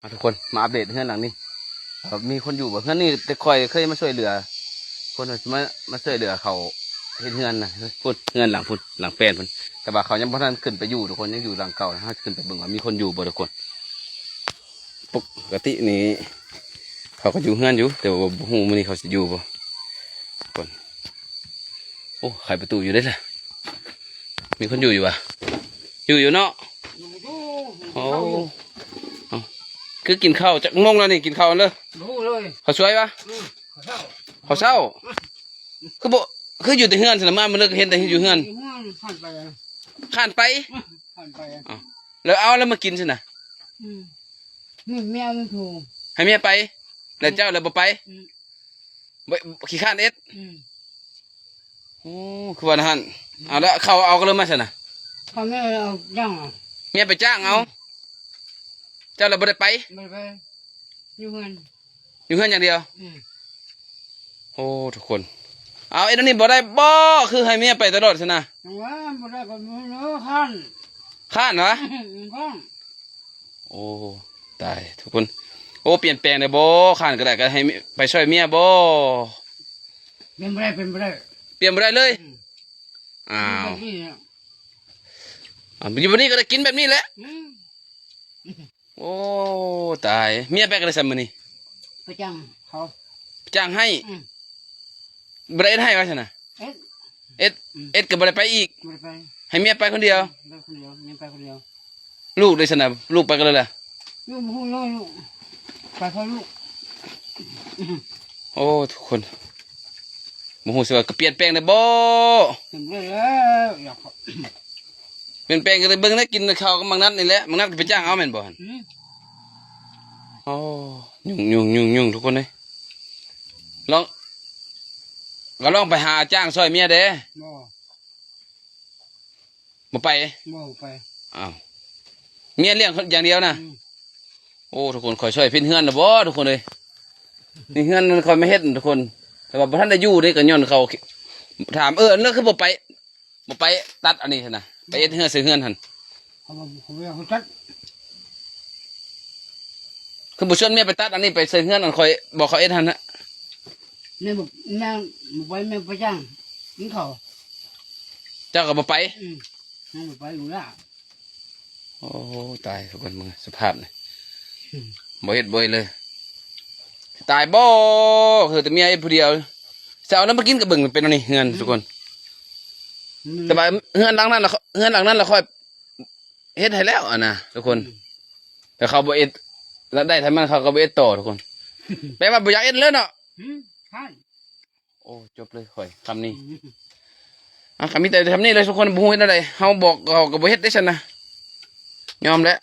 ອ່ະ ທຸກຄົນ ມາອັບເດດເຮືອນຫຼັງນີ້ ເອີ ມີຄົນຢູ່ບໍ່? ເຮືອນນີ້ແຕ່ຂ້ອຍເຄີຍມາຊ່ວຍເຫຼືອ ຄົນມາ ມາຊ່ວຍເຫຼືອເຂົາເຮັດເຮືອນນະ ພຸ້ນ ເຮືອນຫຼັງພຸ້ນ ຫຼັງແປ້ນພຸ້ນ ແຕ່ວ່າເຂົາຍັງບໍ່ທັນຂຶ້ນໄປຢູ່ ທຸກຄົນ ຍັງຢູ່ຫຼັງເກົ່າ. ເຮົາຈະຂຶ້ນໄປເບິ່ງວ່າມີຄົນຢູ່ບໍ່ ທຸກຄົນ. ປົກກະຕິນີ້ເຂົາກໍຢູ່ເຮືອນຢູ່ ແຕ່ວ່າບໍ່ຮູ້ມື້ນີ້ເຂົາຊິຢູ່ບໍ່ ທຸກຄົນ. ໂອ້ ໄຂປະຕູຢູ່ເດ້ລະ ມີຄົນຢູ່ຢູ່ຫວາ? ຢູ່ຢູ່ເນາະ. ໂອ້ ເອົ້າ ຄືກິນເຂົ້າຈັກໂມງແລ້ວນີ້? ກິນເຂົ້າເລີຍ ບໍ່ຮູ້ເລີຍ. ເຂົ້າສວຍຫວາ? ອື ເຂົ້າເຊົ້າ ເຂົ້າເຊົ້າ. ອື ຄືບໍ່ ຄືຢູ່ແຕ່ເຮືອນຊັ້ນນະ ມາມື້ເລີກເຫັນແຕ່ຢູ່ເຮືອນ ຢູ່ເຮືອນ. ຂ້ານໄປ ຂ້ານໄປ ຂ້ານໄປ. ເອົ້າ ແລ້ວເອົາແລ້ວມາກິນຊັ້ນນະ? ອື ມີເມຍຢູ່ ໃຫ້ເມຍໄປ ແລ້ວເຈົ້າລະບໍ່ໄປ? ອື ບໍ່ ຂີ້ຄ້ານເຮັດ. ອື ໂອ້ ຄືວ່ານັ້ນ. ອື ເອົາລະ ເຂົາເອົາກໍເລີຍມາຊັ້ນນະ? ເຂົາເມຍເອົາຈ້າງ ເມຍໄປຈ້າງເອົາ. ອື ເຈົ້າລະບໍ່ໄດ້ໄປ? ບໍ່ໄດ້ໄປ ຢູ່ເຮືອນ ຢູ່ເຮືອນຢ່າງດຽວ. ອື ໂອ້ ທຸກຄົນ ເອົາ ເຮັດແນວນີ້ບໍ່ໄດ້ບໍ່? ຄືໃຫ້ເມຍໄປຕະຫຼອດຊັ້ນນະ? ຈັ່ງວ່າບໍ່ໄດ້ກໍບໍ່ຮູ້ ຄ້ານ ຄ້ານຫວາ? ອື ຄ້ານ. ໂອ້ ຕາຍທຸກຄົນ ໂອ້ ປ່ຽນແປງໄດ້ບໍ່? ຄ້ານກໍໄດ້ ກໍໃຫ້ໄປຊ່ອຍເມຍບໍ່? ເປັນບໍ່ໄດ້ ເປັນບໍ່ໄດ້ ປ່ຽນບໍ່ໄດ້ເລີຍ. ອື ອ້າວ ຢູ່ແບບນີ້ແຫຼະ ອ່າ ຢູ່ແບບນີ້ກໍໄດ້ກິນແບບນີ້ແຫຼະ. ອື ໂອ້ ຕາຍ ເມຍໄປກໍໄດ້ຊັ້ນມື້ນີ້ ໄປຈ້າງເຂົາ ໄປຈ້າງໃຫ້. ອື ບໍ່ໄດ້ເຮັດໃຫ້ວ່າຊັ້ນນະ? ເຮັດ ເຮັດ ອື ເຮັດກໍບໍ່ໄດ້ໄປອີກ. ບໍ່ໄດ້ໄປ ໃຫ້ເມຍໄປຄົນດຽວ. ໄປຄົນດຽວ ເມຍໄປຄົນດຽວ. ລູກເດຊັ້ນນະ? ລູກໄປກັນເລີຍລະ? ລູກບໍ່ຮູ້ເລີຍ ລູກໄປເພາະລູກ. ໂອ້ ທຸກຄົນ ບໍ່ຮູ້ຊິວ່າ ກໍປ່ຽນແປງໄດ້ບໍ່? ເປັນໄດ້ແລ້ວ ຢາກ ປ່ຽນແປງກໍໄດ້ເບິ່ງໄດ້ກິນເຂົ້າກັບບັກນັດນີ້ແຫຼະ. ບັກນັດກໍໄປຈ້າງເອົາແມ່ນບໍ່ຫັ້ນ? ອື ໂອ້ ຫຍຸ້ງໆໆໆ ທຸກຄົນເອີຍ ລອງ ກໍລອງໄປຫາຈ້າງຊ່ອຍເມຍເດ້. ບໍ່ ບໍ່ໄປ ບໍ່ໄປ. ອ້າວ ເມຍລ້ຽງຢ່າງດຽວນະ? ອື ໂອ້ ທຸກຄົນ ຂ້ອຍຊ່ອຍເປັນເຮືອນລະບໍ່ ທຸກຄົນເອີຍ? ນີ້ເຮືອນມັນຂ້ອຍມາເຮັດ ທຸກຄົນ ແຕ່ວ່າບໍ່ທັນໄດ້ຢູ່ເດ້ ກໍຍ້ອນເຂົາຖາມ. ເອີ ແລ້ວຄືບໍ່ໄປ ບໍ່ໄປຕັດອັນນີ້ຫັ້ນນະ ໄປເຮັດເຮືອນໃສ່ເຮືອນຫັ້ນ. ເຂົາບໍ່ ເຂົາບໍ່ຢາກໃຫ້ຕັດ ຄືບໍ່ຊວນເມຍໄປຕັດອັນນີ້ ໄປໃສ່ເຮືອນອັນຂ້ອຍບອກເຂົາເຮັດຫັ້ນນະ. ແມ່ບໍ່ ແມ່ບໍ່ໄປ ແມ່ໄປຈ້າງກິນເຂົ້າ ເຈົ້າກໍບໍ່ໄປ. ອື ແມ່ບໍ່ໄປຢູ່ລະ. ໂອ້ ຕາຍ ທຸກຄົນ ເບິ່ງສະພາບນີ້ ອື ບໍ່ເຮັດບໍ່ເຮັດເລີຍ. ຕາຍບໍ່ ຄືແຕ່ເມຍເຮັດຜູ້ດຽວ ຊິເອົາແນວມາກິນກໍເບິ່ງເປັນອັນນີ້ເຮືອນ ອື ທຸກຄົນ. ອື ແຕ່ວ່າເຮືອນຫຼັງນັ້ນລະ ເຮືອນຫຼັງນັ້ນລະຂ້ອຍເຮັດໃຫ້ແລ້ວຫັ້ນນະ ທຸກຄົນ. ອື ແຕ່ເຂົາບໍ່ເຮັດ ລາຍໄດ້ທາງມັນເຂົາກໍບໍ່ເຮັດຕໍ່ ທຸກຄົນ. ແປວ່າບໍ່ຢາກເຮັດເລີຍເນາະ. ອື ໃຊ່. ໂອ້ ຈົບເລີຍຂ້ອຍຄຳນີ້. ອື ອ່ະ ກໍມີແຕ່ຄຳນີ້ແຫຼະທຸກຄົນ ບໍ່ຮູ້ເຮັດແນວໃດ ເຮົາບອກເຂົາກໍບໍ່ເຮັດເດ້ຊັ້ນນະ ຍອມແຫຼະ.